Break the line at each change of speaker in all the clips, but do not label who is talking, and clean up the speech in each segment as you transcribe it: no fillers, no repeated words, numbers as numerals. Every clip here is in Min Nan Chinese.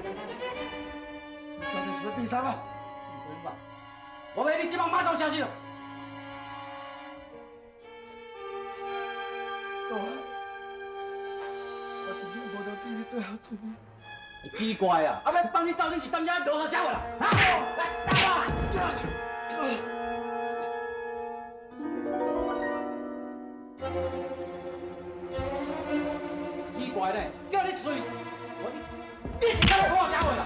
到底是欲变啥嘛？
变啥嘛？我欲你這擺馬上相信。
大海，我真正無當見你最後一面。
奇怪啊！啊，欲放你走，你是當遮落啥話啦？啊！來打我！奇怪呢，叫你喙，我你你是敢咧看啥話啦？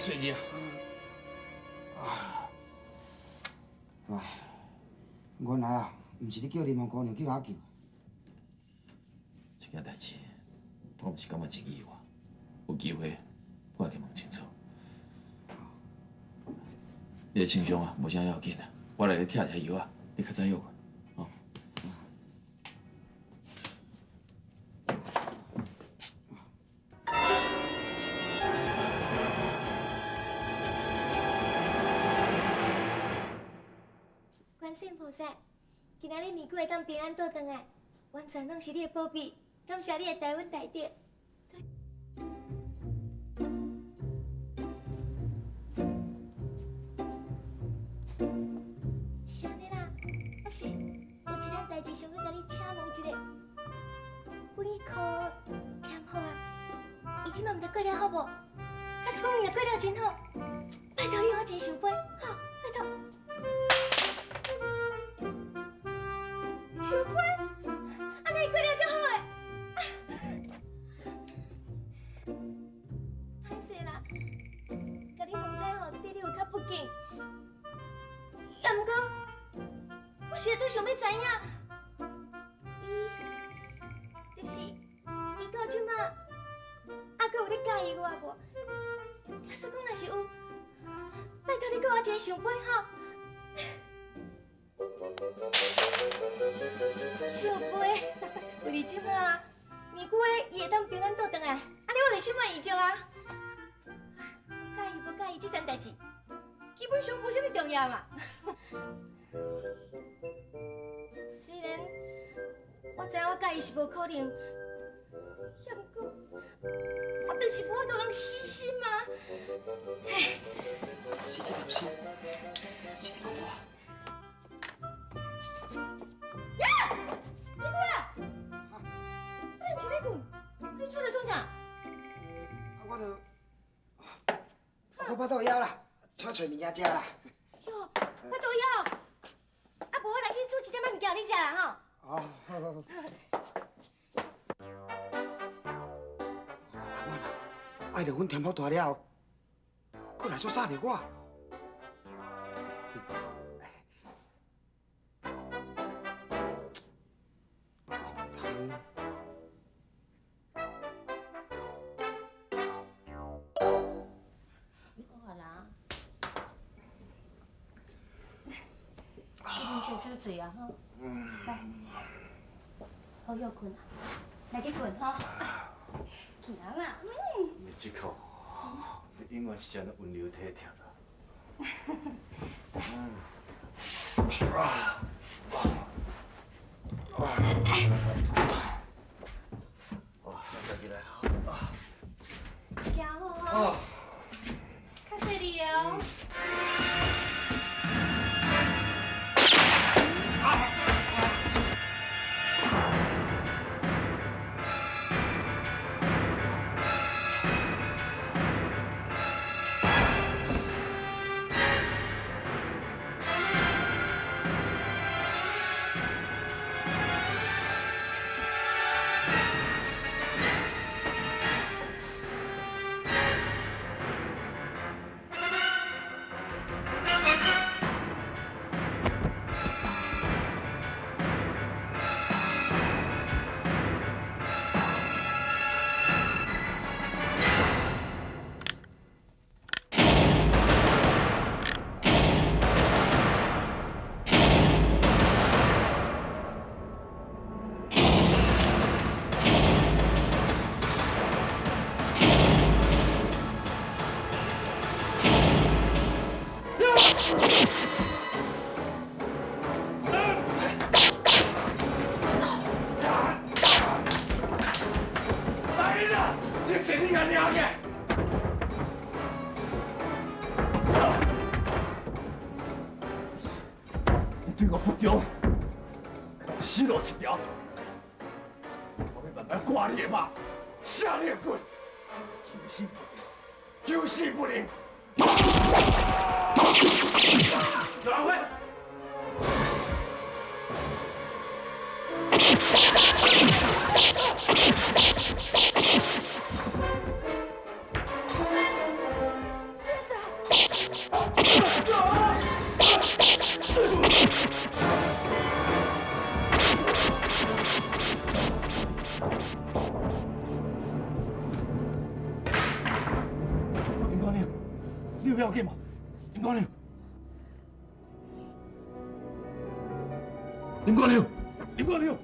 水姊啊，
啊，原来啊，毋是你叫林王姑娘去共救。
這件代誌，我毋是感覺真意外，有機會我會去問清楚。你的穿傷啊，無啥要緊啊，我來拆一下藥啊，你較早歇睏。哦。
觀世音菩薩，今仔日美久會當平安倒轉來，完全攏是你的保庇，感謝你的大恩大德。是按呢啦，我是有一件代誌想欲共你請問一下。阮去考添福啊，伊這擺毋知過了好無？假使講伊若過了真好，拜託你予我一个聖杯，吼，拜託。聖杯，按呢伊過了才好的。歹勢啦，共你問這吼，對你有較不敬。也毋過，我實在足想欲知影，伊就是伊到這擺，猶閣有咧佮意我無？假使講若是有，拜託你閣予我一個聖杯吼。聖杯，為你這擺，美久的伊會當平安倒轉來，按呢我就心滿意足啊。佮意無佮意這層代誌，基本上無啥物重要嘛。雖然我知影我佮伊是無可能，也毋過我就是無法度通死心啊。唉，
是這條心，是你講我。
呀，美久啊，你毋是咧睏？你出來創啥？
啊，我就我腹肚枵啦，出來揣物件食啦。
喲，腹肚枵，啊，無我來去煮一點仔物件予你食啦吼。
哦，好好好。阿阮啊，愛著阮添福大了後，閣來煞殺著我。
好啦，你啉烧水啊吼，來，好歇睏啊，來去睏吼，行啦，嗯。
這口，你永遠是這樣溫柔體貼啦。啊啊啊！哇，站起來啊！
行好啊，較細膩哦。
路一條，我欲慢慢割你的肉，卸你的骨，求死不得，求死不能。刘兰辉。林姑娘，你有要紧无？林姑娘，林姑娘，林姑娘。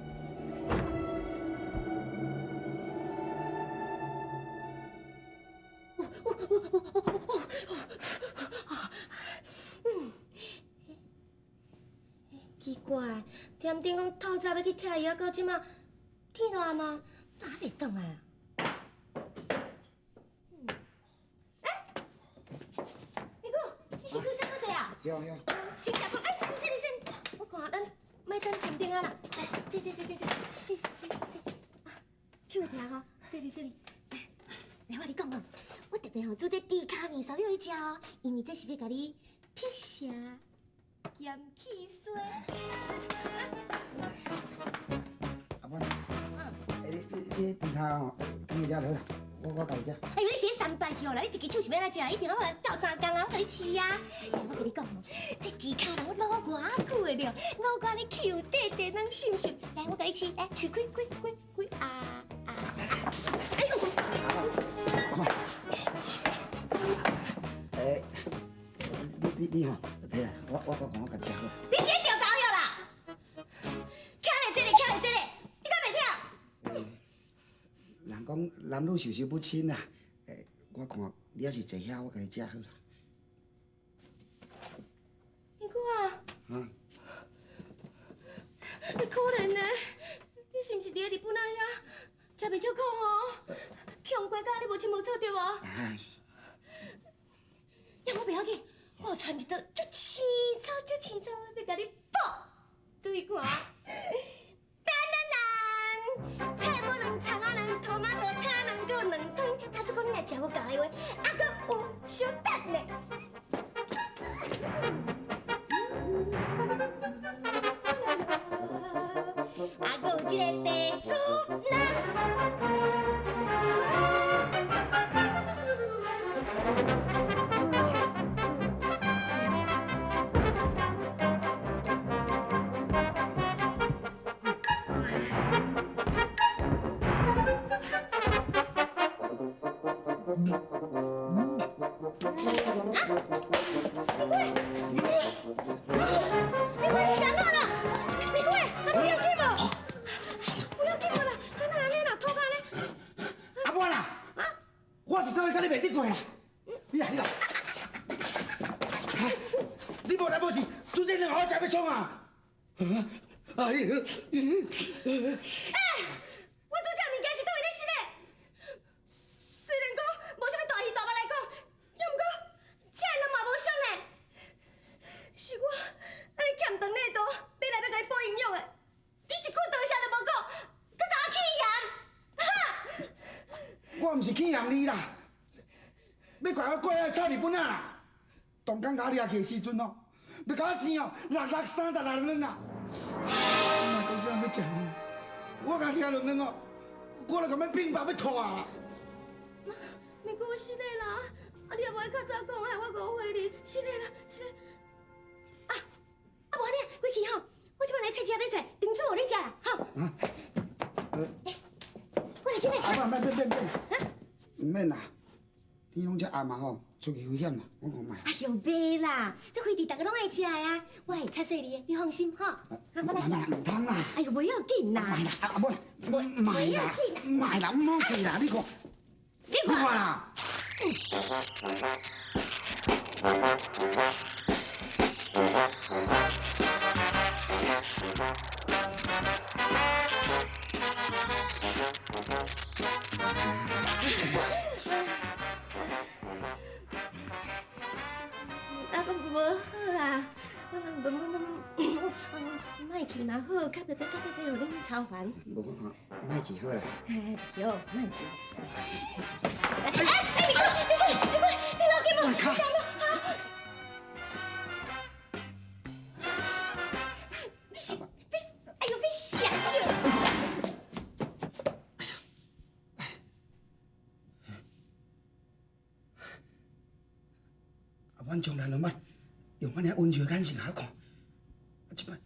奇怪，添丁讲透早欲去拆药，到这马天都暗啊，哪袂转来啊？欸，明姑，你身躯伤好济啊？
对对。
先食饭，哎，先先先，我看咱莫等添丁啊啦，来，坐坐坐坐坐，坐坐坐，啊，手会疼吼，坐哩坐哩。来，我跟你讲哦，我特别吼煮这猪跤麵线予你食哦，因为这是欲共你辟邪兼去衰。
阿母，欸，你你猪跤吼，放伫遮就好啦，我家己食。
哎呦，你是咧三八去啦！你一支手是欲按怎食？一定爱我鬥相共啊！我共你試啊！來，我共你講哦，這豬跤啦，我滷偌久的了，滷到按呢 Q 短短，軟濕濕。來，我共你試，來，喙開開開開啊啊！哎呦！
欸，你吼，摕來，我看我家己食好。
你是咧吊狗藥啦？徛咧這个，徛咧這个，你敢袂疼？
人講男女授受不親啊，欸，我看你猶是坐遐，我家己食好啦。
明姑啊！
啊？
你可憐呢，你是毋是佇咧日本仔遐食袂少苦吼？窮過甲你無親無楚對無？也無袂要緊，我有傳一道足青草、足青草，欲共你補。注意看，噔噔噔，菜脯卵、葱仔卵、トマト、炒卵，閣有卵湯。假使講你若食無夠的話，啊，閣有小等呢。啊，閣有這个白煮蛋。你快，你啥怎啦？你快，啊，不要紧无？不要紧无啦，啊哪按呢啦，吐甲按呢？
阿母啦，我是佗位佮你袂得過啦？你來，你來，你無來無去，煮這兩好食欲創啊？哎呦！
欸，我煮這物件是佗位咧食的？雖然講無啥物大魚大肉來講，猶毋過這人嘛無俗呢。是我按呢欠長內肚，買來欲共你補營養的，你一句多謝都無講，閣共我起嫌，哈！
我毋是起嫌你啦，欲怪我怪遐臭日本仔啦。當工共我掠去的時陣哦，欲共我錢哦，六六三十六兩啊！我若講這欲食卵，我共掠落卵哦，我就共欲變腹欲吐啊！
毋過是的啦，啊你也無愛較早講，害我誤會你，是的啦，是的。啊啊無按呢，歸去吼，我這擺來菜市仔買菜，定煮予你食啦，吼。
啊？
欸，我來去買。
啊，免免免免，毋免啦，天攏遮暗啊吼，出去危險啦，我講莫。
哎喲，袂啦，這飛豬逐个攏愛食的啊，我會較細膩的，你放心吼。啊，我來。
毋通啦。
哎喲，袂要緊啦。
莫啦，阿母，莫啦，莫啦，毋好去啦，你看，
你看
啦。
啊，無好啊，無無無無，莫去嘛好，較白白，較白白，予恁操煩。
無我看，莫去好啦。
對，莫去。哎哎，你過，你過，你過，你老去無？啥咯？哈？你是，你，哎呦，欲死啊！
啊，阮從來攏捌用按呢溫柔的眼神共我看，啊，這擺，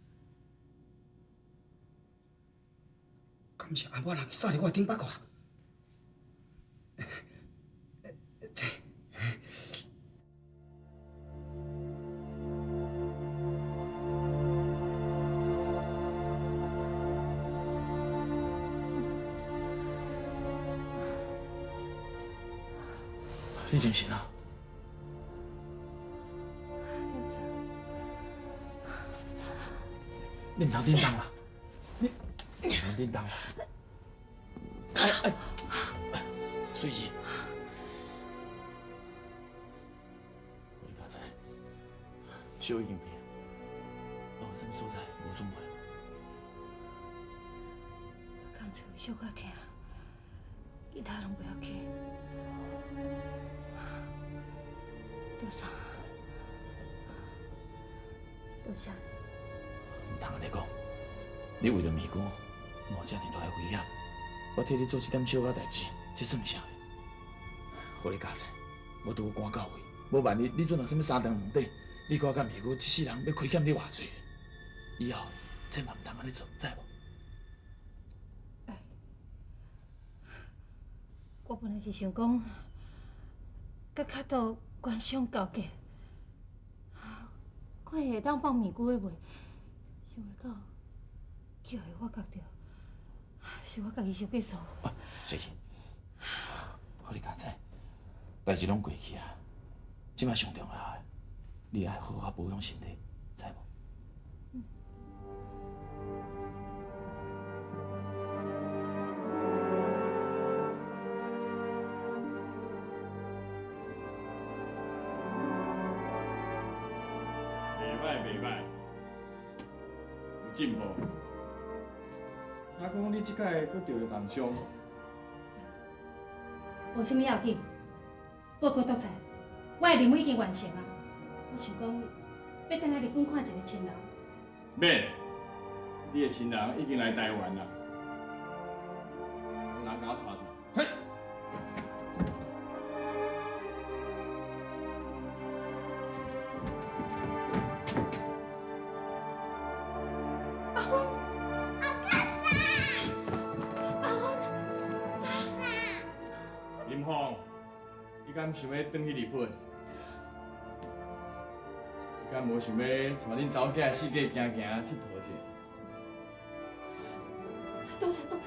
敢是阿某人掃佇我頂腹看？這。
你精神啊？你毋通叮当啦！你毋通叮当啦！哎哎，水姊，你刚才烧已经平，啊，有啥物所在无爽快？
工厝小可疼，其他攏无要紧。多谢，多谢。
毋通按呢讲，你為著美姑冒遮爾大的危險，我替你做這點小可代誌，這算啥？予你加載，我拄好趕到位，無萬一你準若啥物三長兩短，你我佮美姑這世人欲虧欠你偌濟？以後千萬毋通按呢做，知無？
哎，我本來是想講，佮卡多官商勾結，看會當放美姑的袂？想袂到，叫予我發覺著，是我家己傷過疏忽。
水姊，予你佳哉，代誌攏過去啊，這擺上重要的，你愛好好保養身體，知無？
嗯。
袂歹袂歹，有進步。聽講你這擺閣著了重傷？
無啥物要緊，報告督察，我的任務已經完成啊。我想講，欲轉來日本看一個親人。
免，你的親人已經來台灣啦。有人共我帶出來。嘿。
阿芬，阿卡莎，阿芬，阿莎。
林鳳，你敢想欲轉去日本？你敢無想欲帶恁查某囝四界行行𨑨迌者？
多謝多謝，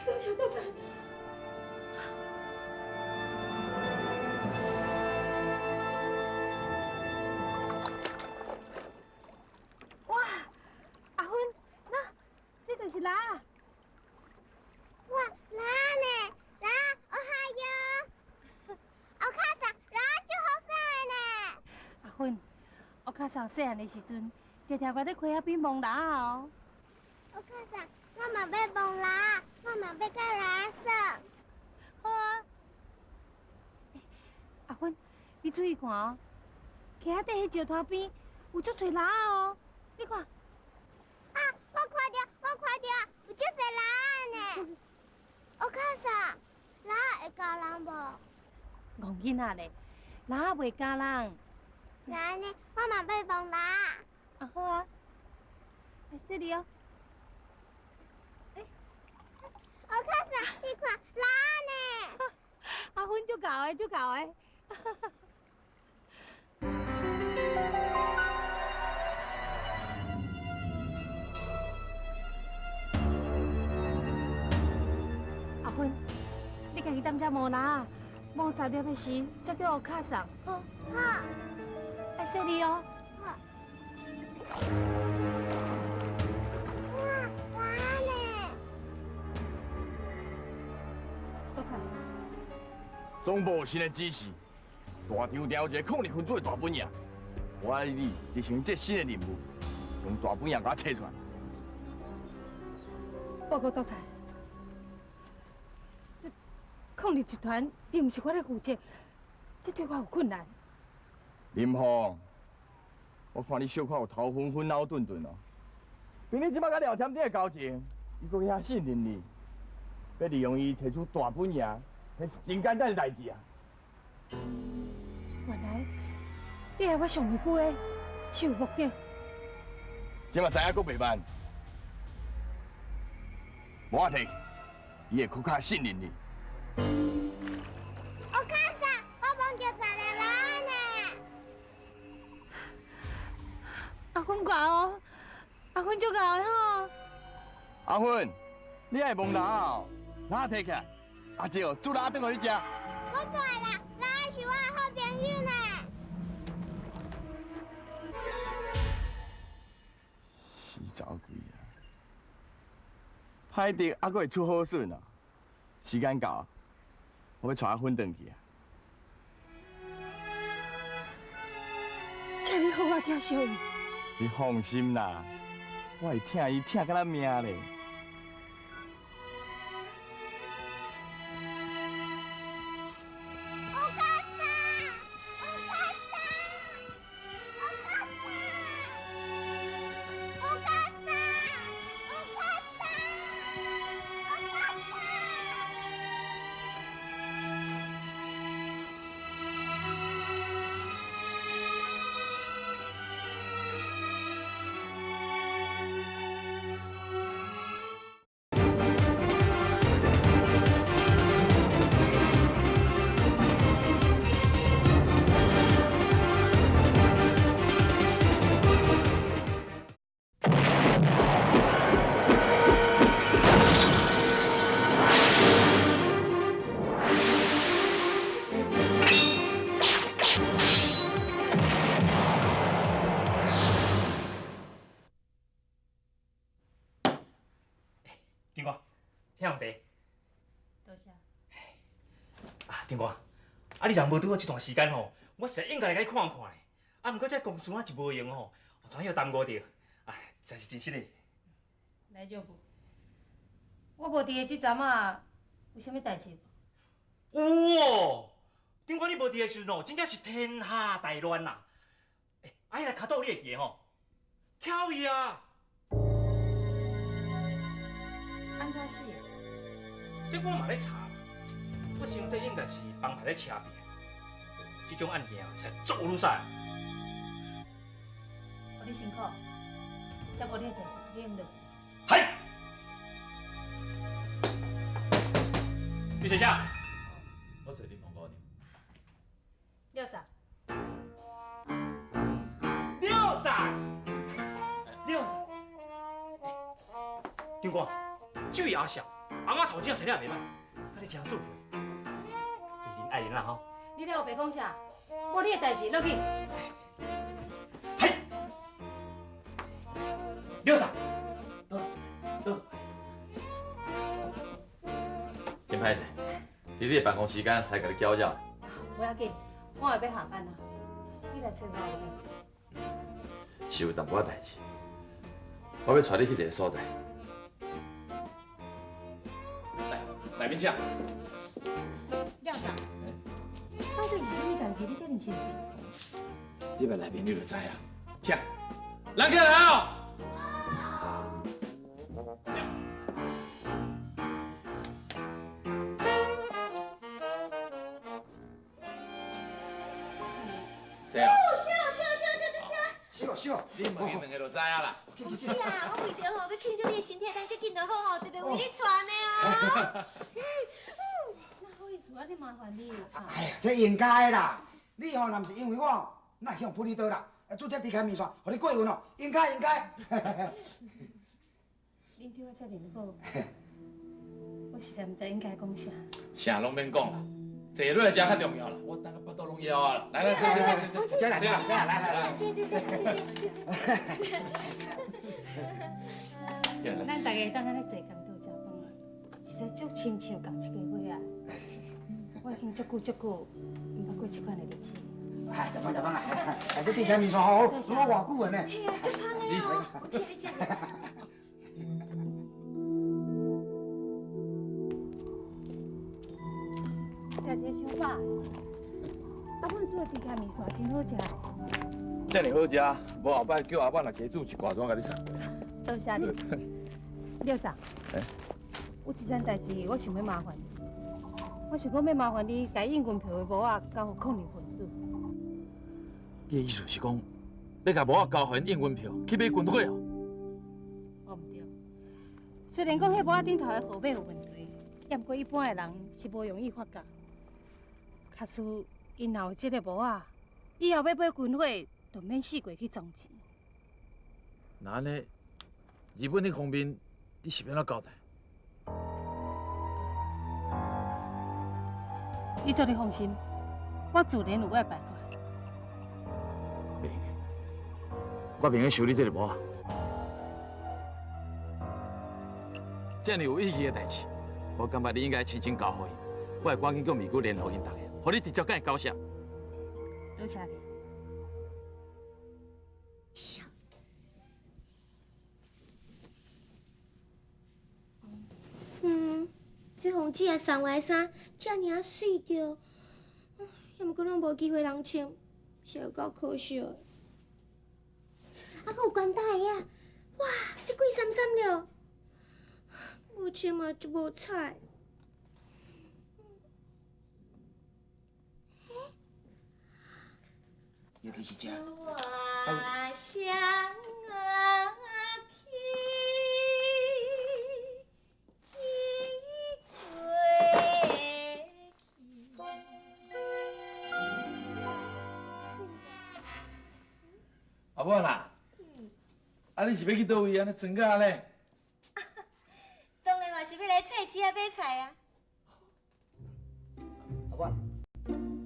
多謝多謝。哇，阿芬，那這就是蜊仔。
哇，蜊仔呢？蜊仔，おはよう。お母さん，蜊仔足好耍的呢。
阿芬，お母さん細漢的時陣，常常捌咧溪仔邊摸蜊仔哦。
お母さん，我嘛欲摸蜊仔，我嘛欲佮蜊仔耍。
好啊。阿芬，你注意看哦，溪仔底彼石頭邊有足濟蜊仔哦，你看。
啊！我看著，我看著，有足濟蜊仔呢。お母さん，蜊仔會咬人無？
戇囡仔咧，蜊仔袂咬人。
那按呢，我嘛欲摸蜊仔。
啊好啊，來細膩哦。欸，
お母さん，你看蜊仔呢？
阿芬足𠢕的，足𠢕的。阿芬，你家己踮遮摸蜊仔，摸10粒的時，才叫我卡送，好。
好。
愛細膩哦。
好。哇，蜊仔呢？
督察。
總部有新的指示，大張定有一個抗日分子的大本營，我愛你執行這新的任務，將
团大本营共我揣出来。
报告督察，这抗日集团并毋是我咧负责，这对我有困难。
林凤，我看你小可有头昏昏、脑钝钝哦。凭你这摆佮廖添丁的交情，伊阁遐信任你，欲利用伊提出大本营，彼是真简单的代志啊。
原来你爱我上面句话是有目的。
这嘛知影阁袂慢，无我提，伊会阁较信任你。
我卡萨，我摸著一个人呢。
阿芬乖哦，阿芬足𠢕的吼。
阿芬，你爱摸蜊哦，蜊提起来，阿姐煮蜊仔顿予你食。
我不爱啦，蜊仔是我的好朋友呢。
死走鬼啊！歹得还阁会出好笋啊！时间到，我欲带阿芬转去啊！
请你好好疼惜伊。
你放心啦，我会疼伊疼甲咱命咧。
长官，请用茶。
多谢。
啊，长官，啊你人无拄好这段时间吼，我实在应该来共你看看的。啊，毋过这公司我一无闲吼，我怎样耽误著？啊，实在是真失礼。
来就无，我无伫的这阵仔，有啥物代志无？
有哦，长官你无伫的时阵哦，真正是天下大乱啦。欸，啊，彼个跤肚你会记得吼？翘伊啊！
按怎死的？
这我嘛咧查，我想这应该是帮派咧车拼。这种案件实在足有愈赛。
予你辛苦，这无你的代志，你用落去。
嗨！你谁啥？
我揣林凤姑娘。
廖嫂。
廖嫂，廖嫂。长官，这位阿嫂，翁仔头前生了袂歹，佮你真舒服。这是恁爱人啦吼。
你咧乌白讲啥？无你的代志，落去。
嗨，廖嫂，倒倒。
真歹势，伫你的办公时间来共你搅扰。
无要紧，我会欲下班啊。你来揣我有代志？
是有淡薄仔代志，我欲带你去一个所在。来，内面请。
廖嫂，到底是啥物代志？你遮尔神秘？
入来内面你就知啦。请，人客来哦。这样。
哦，笑笑笑笑笑
笑笑，
你问伊两个就知影啦。
不是啦，我为著吼欲庆祝你的身体当这紧就好吼，特别为你传的哦。
哪好意思按呢麻烦你？
哎呀，这应该的啦。你吼若毋是因为我，哪会向噗你刀啦？煮这猪肝面线，予你过分哦，应该应该。
恁对我遮尔好，我实在毋知应该讲啥。
啥拢免讲啦，坐落来食较重要啦。我等下腹肚拢枵啊啦。来来，坐坐坐坐，
坐来坐来来来。
坐坐坐坐。
咱大家当按呢坐共桌食饭，实在足亲像仝一家伙仔。我已经足久足久毋捌过这款的日子。
哎，食饭食饭啊！哎，这地开面线好，拢偌久的呢。
嘿啊，足香的哦，我请你食。食一个伤饱。阿阮煮的猪脚面线真好食。
遮尔好食，无后摆叫阿满来加煮一寡单共你送过来。
多谢你，廖嫂。有一件代志，我想欲麻烦你。我想讲欲麻烦你，共应军票的簿仔交予邝林分子。
你的意思是讲，欲共簿仔交予𪜶应军票去买军火哦？
哦，毋对。虽然讲彼簿仔顶头的号码有问题，也毋过一般的人是无容易发觉。假使𪜶若有这个簿仔，以后欲买军火，就免四界去装钱。
那按呢，日本彼方面，你是欲按怎交代？
你做你放心，我自然有我的办法。
袂用，我袂用收你这个簿仔。遮尔有意义的代志，我感觉你应该亲身交予𪜶。我会赶紧叫美姑联络𪜶逐个，予你直接共伊交涉。
多谢你。
笑。嗯，这红姐送我的衫遮尔仔媠著，也毋过拢无机会人穿，实有够可惜的。啊，阁有关大鞋仔，哇，这贵三三了，无穿嘛就无彩。
尤其是这。
我想去过去。
阿母啦，啊你是欲去佗位按呢装甲按呢？
当然嘛是欲来菜市仔买菜啊。
阿母，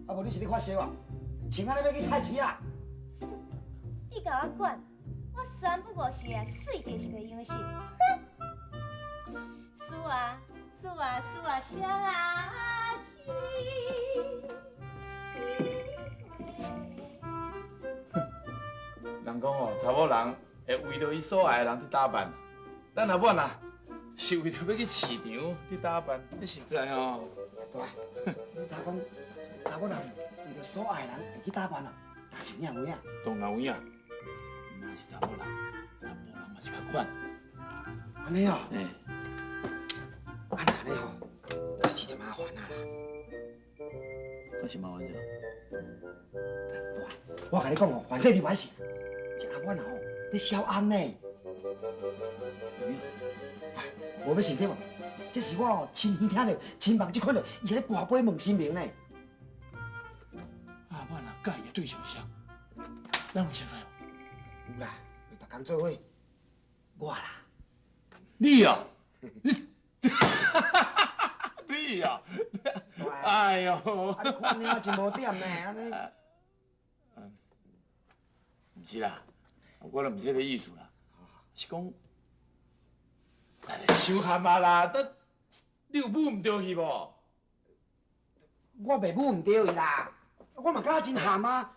啊无你是咧发烧啊？穿按呢欲去菜市仔？
你共我管，我三不五时啊，媠一下是袂用心。输啊输啊输啊，谁啊去？
人讲哦，查某人会为著伊所爱的人去打扮，咱阿母啦，是为著欲去市场去打扮，你实在哦。
对，你头讲查某人为著所爱的人会去打扮啊，但是有影无影？
当然有影，毋但是查某人，查埔人嘛是仝款。
按呢哦。
嘿。
啊，那按呢吼，代志就麻烦啊啦。
啊是麻烦啥？
对，我共你讲哦，反正你歹势，这阿满啊吼，咧痟翁呢。哎，无欲信对无？这是我哦亲耳听著、亲目睭看著，伊咧跋杯问神明呢。
阿满啊，佮意的对象是啥？咱有熟似无？
有啦，逐工做伙，我啦。
你哦，你哦，哎呦，
啊你看了真无点呢，按呢。
毋是啦，我都毋是彼个意思啦，是讲，伤含啊啦，都你有舞毋著去无？
我袂舞毋著去啦，我嘛感觉真含啊。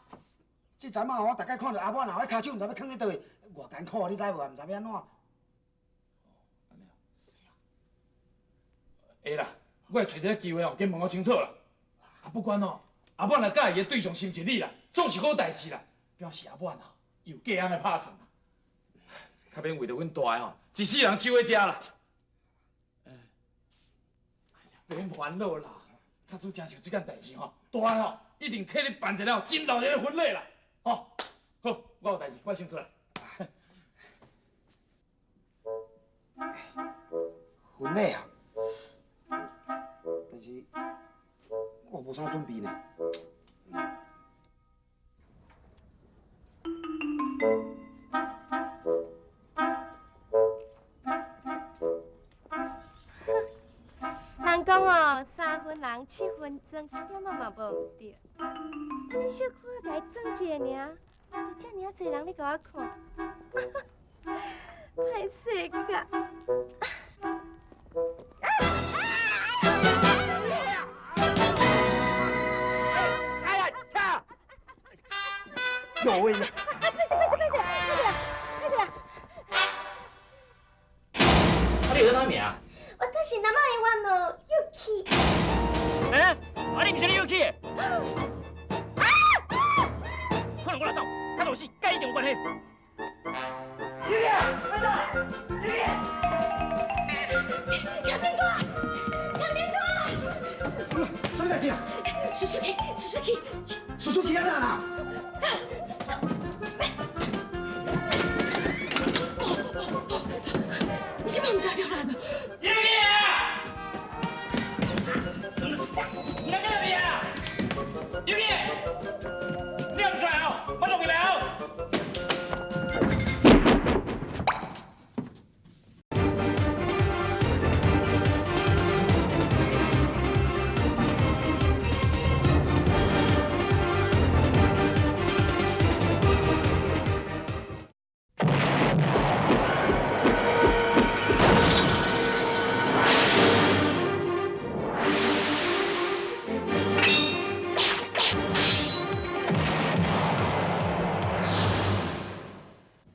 这阵仔我逐摆看著阿满啊，彼跤手毋知欲囥佇佗位，偌艰苦，你知无？毋知欲按怎。
会啦，我会揣一个机会哦，去问我清楚啦。啊，不管哦，阿满若佮意的对象是毋是你啦，总是好代志啦。表示阿满哦，有嫁翁的拍算啦，较免为著阮大的吼，一世人守佇遮啦。哎呀，免烦恼啦，假使真像这件代志吼，大的吼一定替你办一个真热闹的婚礼啦。吼，好，我有代志，我先出来。
婚礼啊，但是我无啥准备呢。
人讲哦，三分人七分妆，一点仔嘛无毋对。按呢小可共伊装一下尔，就遮尔仔济人咧共我看，歹势甲。
哎呀，跳！
名？
私名前はのユキ。
欸？啊，你毋是咧ユキ的？看我来走，他老死，佮一定有关系。ユキ，等等，ユキ。
康天哥，康天哥，
什么代志啊？
叔叔去，叔叔去，
叔叔去按怎啦？
你这摆毋知了来无？
ユキ啊！你在那边啊？ユキ，你唔出来哦，我落去来哦。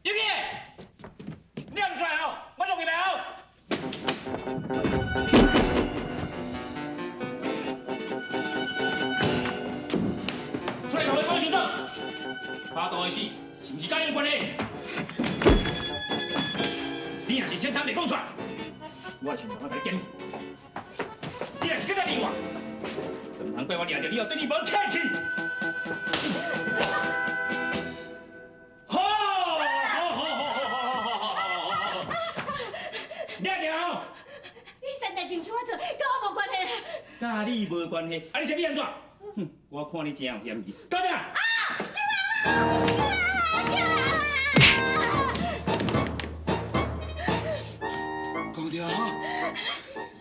ユキ，你唔出来哦，我落去来哦。出来同我讲清楚，巴度的死是毋是佮你有关系？你若是天堂袂讲出来，我想办法共你检。你若是阁再骗我，就毋通怪我掠著你后对你无客气。好，好，好，好，好，好，好，好，好，好，掠著哦！
你三代志毋是我做，佮我无关系啦。
佮你无关系，啊你啥物按怎？哼，我看你真有嫌疑。倒转来！
讲对吼，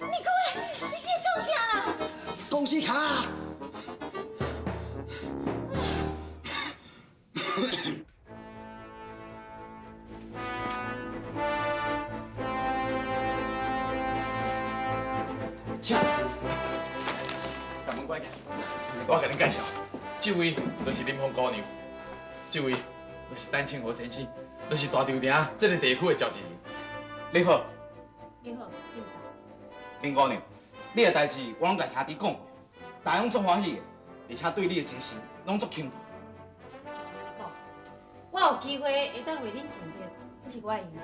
你看，你是创啥啦？
公司卡。
请，把门关起来。我共恁介绍，这位就是林凤姑娘，这位就是陈清和先生，就是大稻埕这个地区的召集人。
你好，
你好，进生。
林姑娘，你的代志我拢共兄弟讲过，大家拢足欢喜的，而且对你的精神拢足钦佩。
讲，我有机会会当为恁尽力，这是我的荣幸。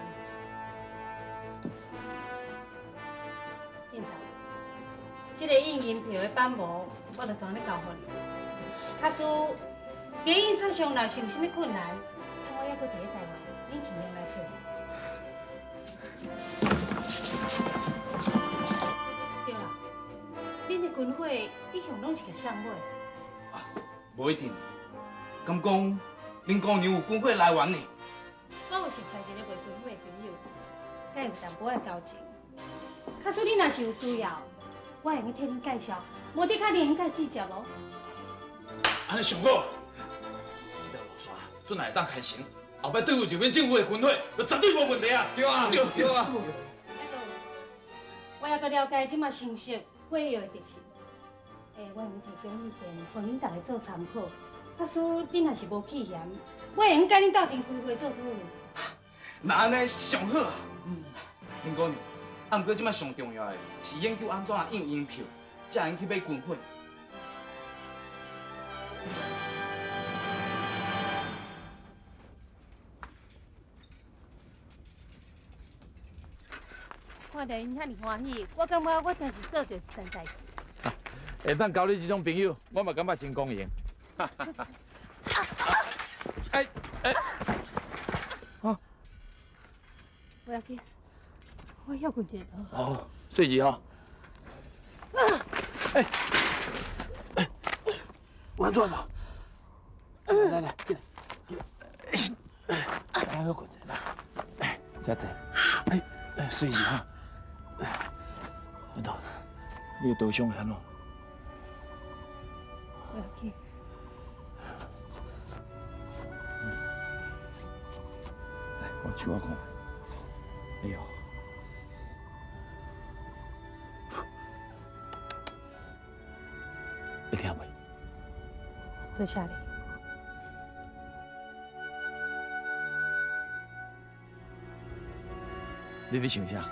进生，这个印银票的版模，我就全咧交予你。假使伫印刷上若是有啥物困难，看我犹阁伫咧台湾，恁尽量来揣我。对啦，恁的军火一向拢是共谁买？
无一定，敢讲林姑娘有军火来源呢？
我有熟似一个卖军火的朋友，佮伊有淡薄仔交情。假使恁若是有需要，我会用替恁介绍，无的确你会用佮伊直接无？
按呢上好，这条路线准会当开成，后摆对付这边政府的军火，就绝对无问题啊！
对啊，对啊。
我犹阁了解这马新式火药的特性，我会用提供意见，予恁逐个做参考。假使恁若是无气嫌，我会用佮恁斗阵开会做讨论。
那按呢上好啊！林姑娘，啊，毋过这马上重要的是研究按怎印银票，才会用去买军火。
看著𪜶遐尔欢喜，我感觉我真是做著一件代志。
会当交你这种朋友，我嘛感觉真光荣。哎哎，
好，不要紧，我歇困一下。
哦，睡一下。哎哎，有按怎无？来来，起来起来，来，歇困一下来，哎，遮坐，哎哎，睡一下。阿豆，你的刀伤会按怎？
不要紧。
来，我手仔看。哎呦，会疼袂？
多谢你。
你咧想啥？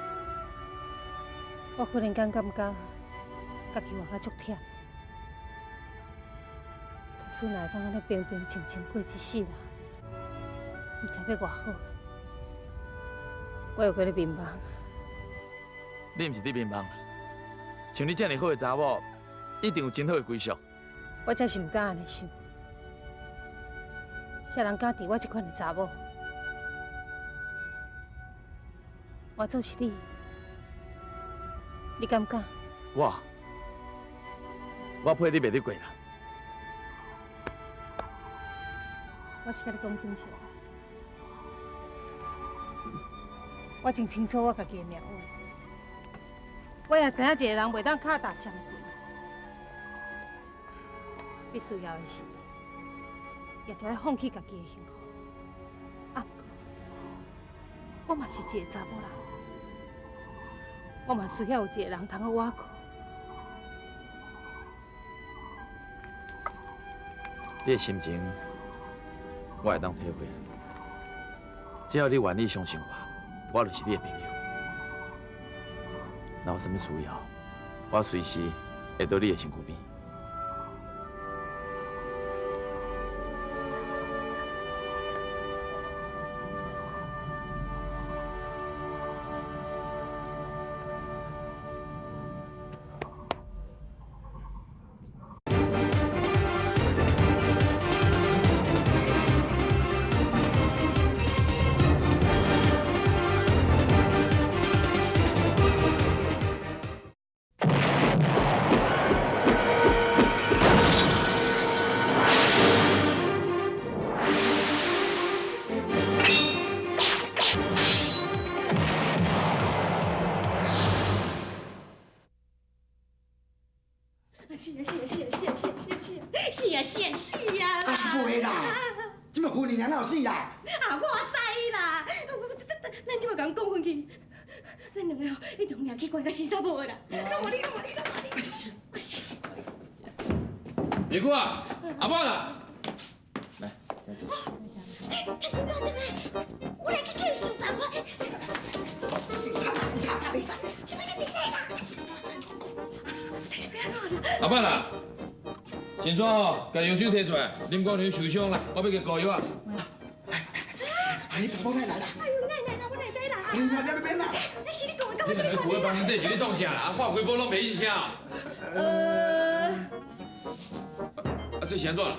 我忽然间感觉家己活甲足忝，假使若会当按呢平平静静过一世人，毋知欲偌好。我又阁咧眠梦。
你毋是伫眠梦，像你遮尔好的查某，一定有真好的归宿。
我才是毋敢按呢想。啥人敢挃我这款的查某？换做是你，你敢敢？
我陪你袂得过啦。
我是共你讲耍笑。我真清楚我家己的命运，我也知影一个人袂当跤踏双船，必须要的是，也著爱放弃家己的幸福。啊，毋过，我嘛是一个查某人，我嘛需要有一个人通好倚靠。
你的心情，我会当体会。只要你愿意相信我，我就是你的朋友。若有啥物需要，我随时会到你的身躯边。
是啊是啊是啊是啊是啊是啊是啊是啊是啊啦！
啊，袂啦，这么婚姻哪有死啦？
啊，我知啦，咱这马共讲分去，咱两个吼一定掠去关甲死查某的啦！拢无你，拢无你，拢无你！是。
美姑啊，阿曼啊，来，来坐。
哎，太公等来，我来去叫想办法。
你看，袂使，
啥物你袂使啦？这是欲按怎啦？
阿曼啊，先生吼，共药酒提出来，林姑娘受伤啦，我欲去敷药啊。
哎，查某奶来啦！
哎呦，奶奶啦，我哪知啦？
哎呀，你免啦！
哎，是你讲的，
你两个旧在房间底是咧创啥啦？啊，化几波拢袂应声。啊，这是按怎啦？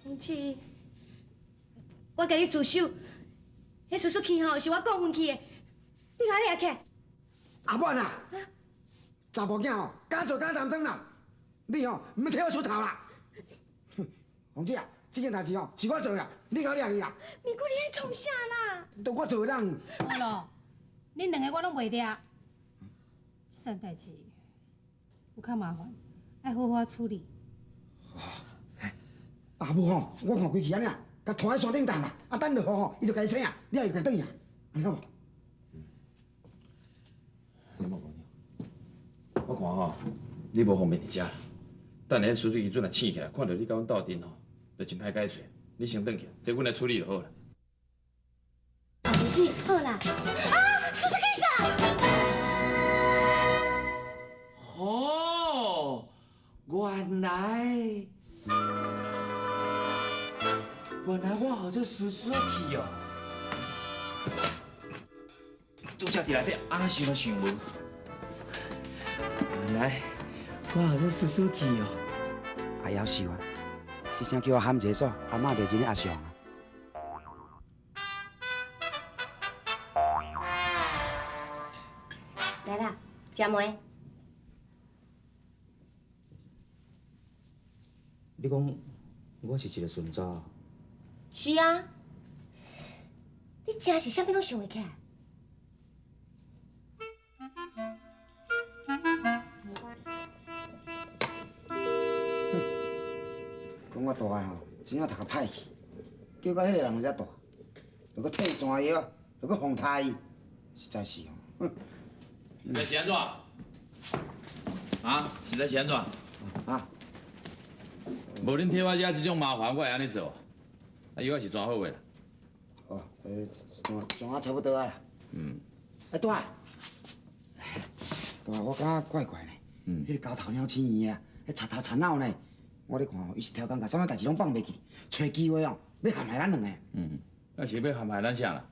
毋是，我共你自首，彼叔叔去吼是我讲分去的，你共我掠起来。
阿满啊，查某囝吼，敢做敢担当啦，你吼毋免替我出头啦。凤姐啊，这件代志吼是我做的，你共我掠去啦。
咪姑，你咧创啥啦？
都我做的人。
好咯，恁两个我拢袂掠。这件代志有较麻烦，爱好好处理。
啊无吼，我看规气按呢，共拖佇山顶踮啦，啊等落雨吼，伊就共伊请啊，了伊就共转去啊，按呢好无？
你莫讲了，我看吼，你无方便伫遮啦。等下叔叔伊阵若醒起来，看著你佮阮斗阵吼，就真歹解释。你先转去，这阮来处理就好啦。
阿母好啦。啊，叔叔去啥？
哦，原来。原来我号做叔叔去哦，拄才伫内底按怎想都想无。原来我号做叔叔去哦。
阿夭寿啊，这声叫我喊一个数，阿嬷袂认得阿祥啊。
来啦，食糜。
你讲我是一个顺查？
是啊，你真是啥物拢想会起来。
讲我大个吼，真正读甲歹去，叫到彼个人遮大，又阁退泉药，又阁放他伊，实在是吼。
实在是按怎？啊，实在是按怎？
啊？
無恁替我惹這種麻煩，我會按呢做。啊，藥是怎好的啦？
哦，怎啊差不多啊啦。嗯。哎，大，大，我感覺怪怪呢。嗯。彼个猴頭鳥醒院啊，彼贼頭贼腦呢。我咧看吼，伊是超工共啥物代誌攏放袂記，揣機會哦，欲陷害咱兩个。
嗯，啊是欲陷害咱啥啦？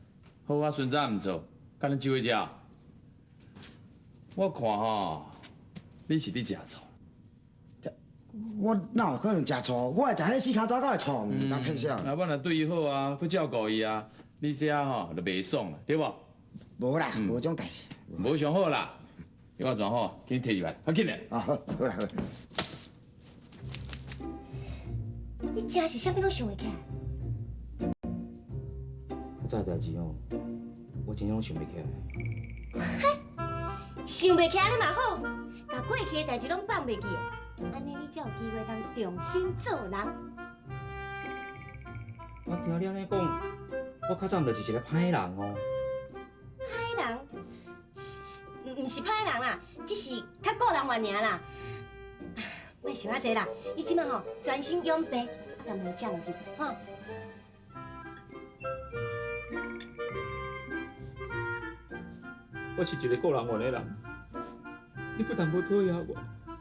好啊，孫仔毋做，共恁招去食。我看吼，你是咧食醋。
我哪有可能食醋？我會食彼死跤查狗的醋，毋通騙笑。
啊，我若對伊好啊，閣照顧伊啊，你這吼就袂爽啦，對無？
無啦，無這種代誌。
無上好啦，你看怎好，緊提入來，較緊嘞。
啊，好，好啦，好。
你真是啥物攏想會起來？
較早的代誌哦，我真正攏想袂起來。
嘿，想袂起來按呢嘛好，共過去的代誌攏放袂記，按呢你才有機會通重新做人。
我聽你按呢講，我較早毋就是一个歹人哦。
歹人？毋是歹人啦，只是較顧人怨爾啦。莫想遐濟啦，你這擺吼專心養病，啊，共物食落去，吼。
我是一个顧人怨的人，你不但無討厭我，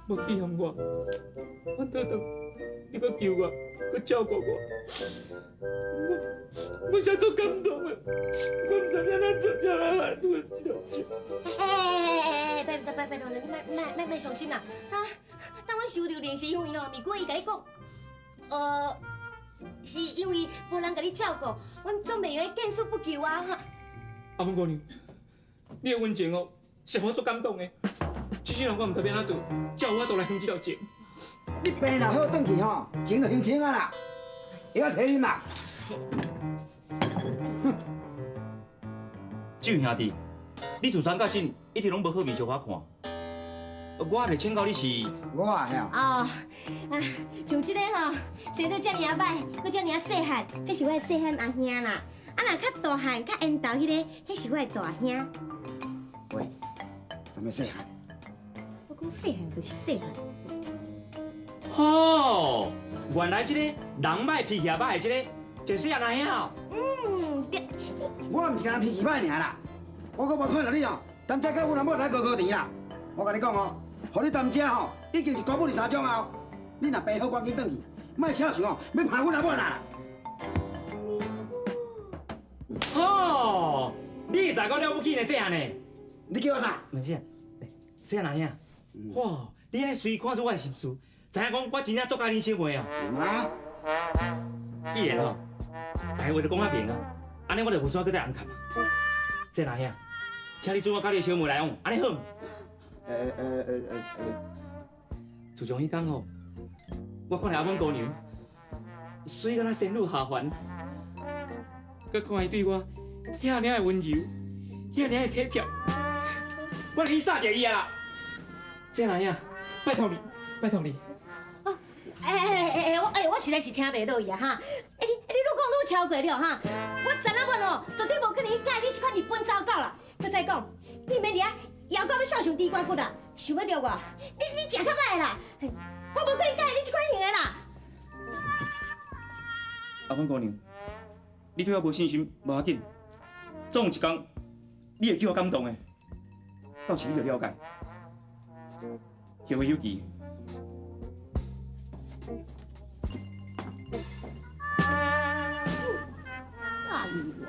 無棄嫌我，反倒當你閣救我，閣照顧我，我實足感動的，我毋知影按怎才來還阮這條情。
欸，拜拜拜託你，莫莫莫傷心啦！當阮收榴蓮是因為吼，咪過伊共你講，是因為無人共你照顧，阮總袂用見死不救啊！
阿芬姑娘，你的溫情哦，是予我足感動的。這世人我毋知欲按怎做，才有法度來還這條情。
你病若好轉去吼，情就還清啊啦，會曉提恁啦。
是。
志勇兄弟，你自昨到今一直攏無好面相予我看，我來請教你是？
我啊，嘿啊。
哦，啊，像這个吼，生得遮爾仔歹，閣遮爾仔細漢，這是我的細漢阿兄啦。啊，若較大漢、較緣投彼个，彼是我的大兄。
喂，啥物細漢？
我講細漢就是細漢。
吼，原來這个人歹脾氣也歹的這個，就是細漢阿兄哦。
嗯，對。
我毋是干焦脾氣歹爾啦，我閣無看著你哦，踮遮佮阮阿某來高高甜啦。我共你講哦，予你踮遮吼，已經是孤本二三種啊。你若病好，趕緊轉去，莫小想哦，欲拍阮阿某啦。
吼，你實夠了不起呢，細漢呢？
你叫我啥？
毋是，細漢阿兄，哇，你按呢隨看出我的心思，知影講我真正足佮意恁小妹啊。
啊？
既然吼，大話就講較明啊，按呢我就無需要閣再紅看啊。細漢阿兄，請你准我佮你的小妹來往，按呢好毋？自從彼工吼，我看著阿阮姑娘，媠敢若仙女下凡，閣看伊對我遐爾的溫柔，遐爾的體貼，我就去殺著伊啊啦！細漢阿兄，拜託你，拜託你。
哦，我實在是聽袂落去啊哈！欸，你愈講愈超過了哈！我昨仔晚哦，絕對無可能去佮意你這款日本查某狗啦！閣再講，你免佇遐枵到欲瘦像豬肝骨啦，想欲掠我？你食較歹啦！我無可能佮意你這款型的啦！
阿芬姑娘，你對我無信心無要緊，總有一天你會叫我感動的，到時你就了解。後會有期。
介意我？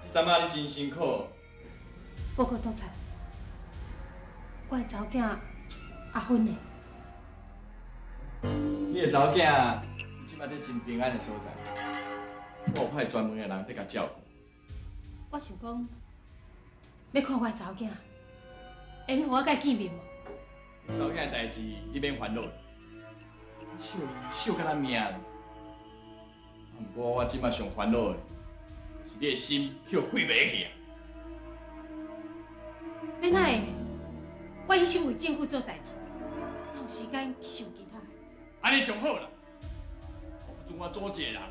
这阵仔你真辛苦。
报告督察，我的查某囝阿芬呢？
你的查某囝，這擺佇真平安的所在，我有派專門的人佇共照顧。
我想講，欲看我的查某囝，會用予我佮伊見面無？
查某囝的代誌，你免煩惱。惜伊惜甲咱命。啊，毋過我這馬上煩惱的，是你的心去予鬼迷去啊！
欲哪會？我一心為政府做代誌，哪有時間去想其他的？
按呢上好啦！我不准我組織的人，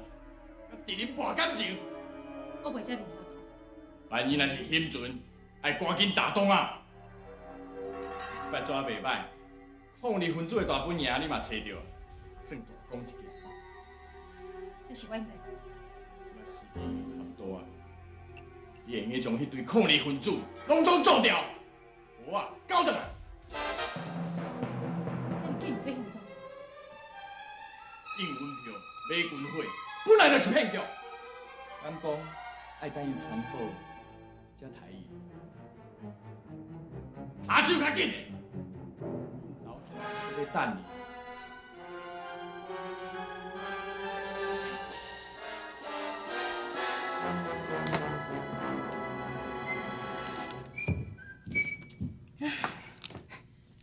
佮敵人搏感情。
我袂遮爾糊塗。
萬一若是興船，愛趕緊打動啊！這擺做袂歹，抗日分子的大本營你嘛揣著，算大功一件。
這是我應該做的。
這擺時間差不多啊，你會用得將彼堆抗日分子攏總做掉，無啊，交轉來。
這麼緊就欲行動？
印銀票、買軍火，本來就是騙局。敢講愛等伊穿好，才刣伊。下手較緊的，查某囝閣咧等你。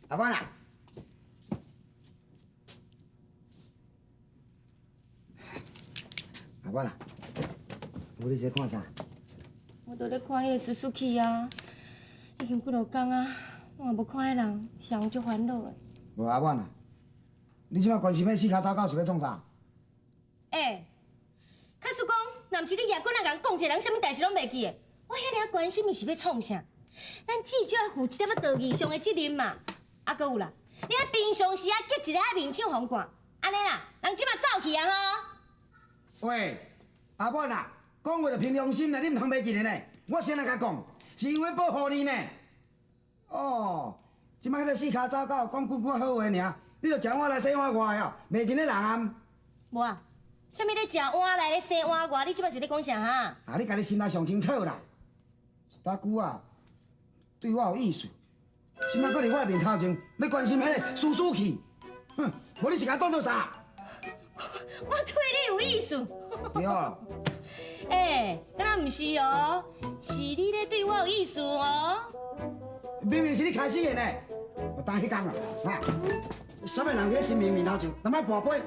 阿婉啊，阿婉啊，無你是咧看啥？
我就咧看彼个思思去啊，已經幾落工啊，攏嘛無看彼人，上足煩惱的。
無阿婉啊，你這擺關心彼四跤走狗是欲創啥？
欸，假使講，若毋是你舉棍仔共講一个人，啥物代誌攏袂記的，我遐爾仔關心伊是欲創啥？咱至少愛負一點仔道義上的責任嘛。啊，閣有啦，你愛平常時啊激一个愛面手予看，按呢啦，人這馬走去啊吼。
喂，阿婉啊，講話就憑良心啦，你毋通袂記得呢。我先來共講，是因為保護你呢。哦，這擺彼个四跤走狗講幾句好話爾，你就食碗內洗碗外哦，罵人的人啊？
無啊，啥物咧食碗內咧洗碗外？你這擺是咧講啥哈？
啊，你家己心內上清楚啦。一大久啊，對我有意思，這擺閣佇我的面頭前，咧關心彼个思思去，哼，無你是共當做啥？
我對你有意思。
對。
欸，敢若毋是哦，是你咧對我有意思哦。
明明是你開始的呢，我等彼工啊，哈，啥物人佇神明面頭前，踮咧跋杯，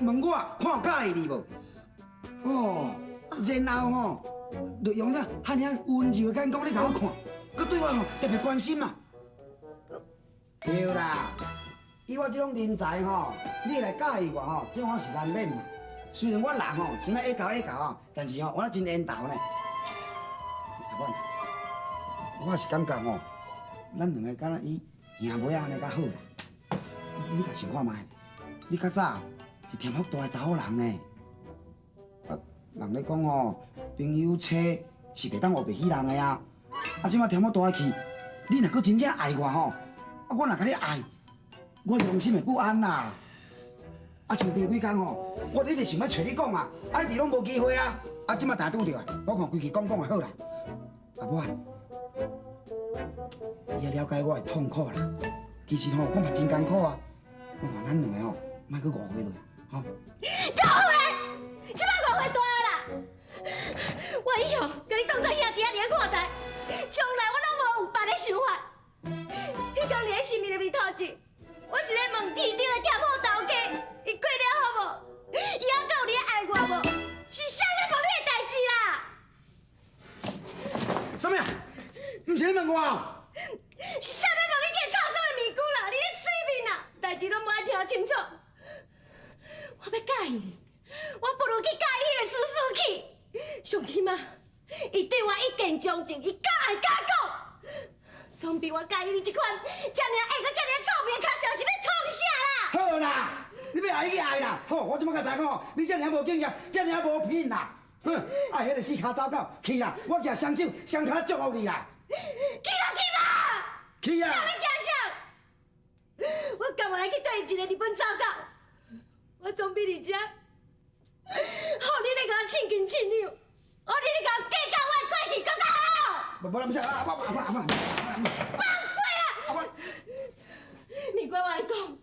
問我看有佮意你無？哦，然後吼，就用這遐爾溫柔的眼光咧共我看，閣對我吼特別關心嘛。對啦，以我這種人才吼，你會來佮意我吼，這我是難免嘛。雖然我人吼生來愛猴愛猴啊，但是吼我真緣投呢。阿婉，我是感覺吼，咱兩個敢若以兄妹仔按呢較好啦。你共想看覓？你較早是添福大的查某人呢。啊，人咧講吼，朋友妻是袂當烏白許人的啊。啊，這擺添福大去，你若閣真正愛我吼，啊，我若共你愛，我良心會不安啦。啊，像頂幾工吼，我一直想欲揣你講啊，啊，一直攏無機會啊。啊，這擺大拄著啊，我看規氣講講就好啦。阿婉，你也了解我的痛苦啦。其實吼，我嘛真艱苦啊。我看咱兩個吼，莫閣誤會落，吼。
誤會，這擺誤會大啦！我以後共你當作兄弟仔咧看待，將來我攏無有別个想法。彼工佇咧神明的面頭前，我是咧問天頂的店鋪頭家，伊過了好無？伊猶閣有咧愛我無？是啥咧問你的代誌啦？
啥物啊？毋是你問我啊？
是啥咧問你這個臭酸的面具啦？你咧水面啦，代誌攏無愛聽清楚。我欲佮意你，我不如去佮意彼个思思去。上起碼，伊對我一見鍾情，伊敢愛敢講，總比我佮意你這款遮爾愛閣遮爾臭面跤數是欲創啥啦？
好啦，你欲愛去愛啦。好，我這擺才知影吼，你遮爾無經驗，遮爾無品啦。哼，愛彼个四跤走狗去啦！我舉雙手雙跤祝福你啦！
去啦去吧！
去啊！
你驚啥？我甘願來去對一個日本走狗，我總比佇遮，予你咧共我親近親友，予你咧共我計較我的過去，閣較好。
無無啦，毋是阿阿阿阿阿。
放過啊！美國我來講，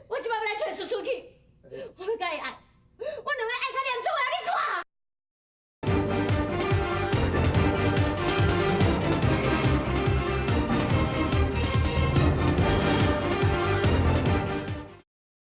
我這擺欲來揣思思去，我欲佮伊愛。